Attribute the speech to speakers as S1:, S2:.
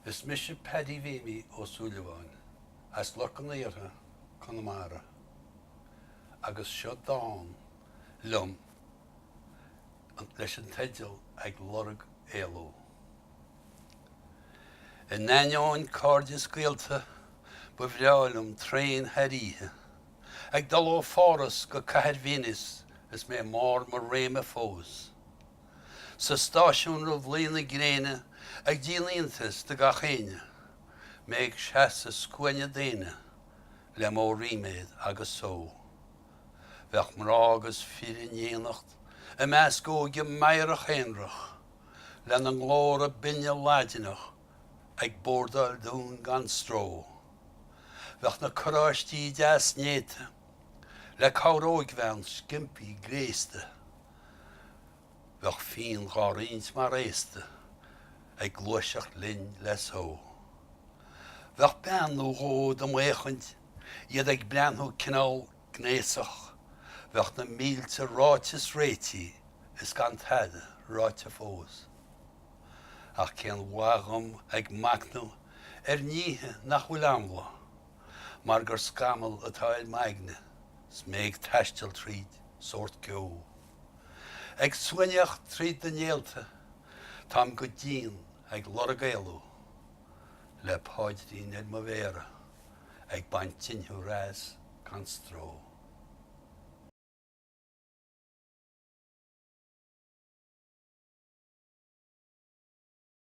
S1: Is mise Paddy Mhéimí Ó Súilleabháin, as Lorc an Iartha, Conamara, agus seo dán liom leis an teideal Ag Lorg Éalú. In ainneoin cairde is gaolta, ba bhreá liom traein thar oíche, ag dul ó Pháras go cathair Véineas is mé i mbarr mo réime fós. Sa stáisiún roimh luí na gréine ag díol iontais do gach éinne, mé ag seasamh scuaine daoine le mó ríméad agus só. Bheadh mná agus fir in éineacht i measc óige meidhreach aonrach, lena nglórtha binne Laidineach ag bordáil dúinn gan stró. Bheadh na carráistí deas néata le cabhair óigbhean skimpy gléasta. Bheadh fíon dhá roinnt mar fhéasta ag gluaiseacht linn le só. Bheadh bean nó dhó do m'fhéachaint, iad ag breathnú cineál gnéasach, bheadh na mílte ráite is réitithe is gan tada ráite fós. Ach cén mhaith dhom ag machnamh ar níthe nach bhfuil amhlaidh, mar gur scamall atá ar m'aigne 's mé ag taisteal tríd sórt ceo. Ag suaineacht tríd na néalta, táim go dian ag lorg éalú, le paidrín ar mo mhéara, ag baint tinneamh as gan stró.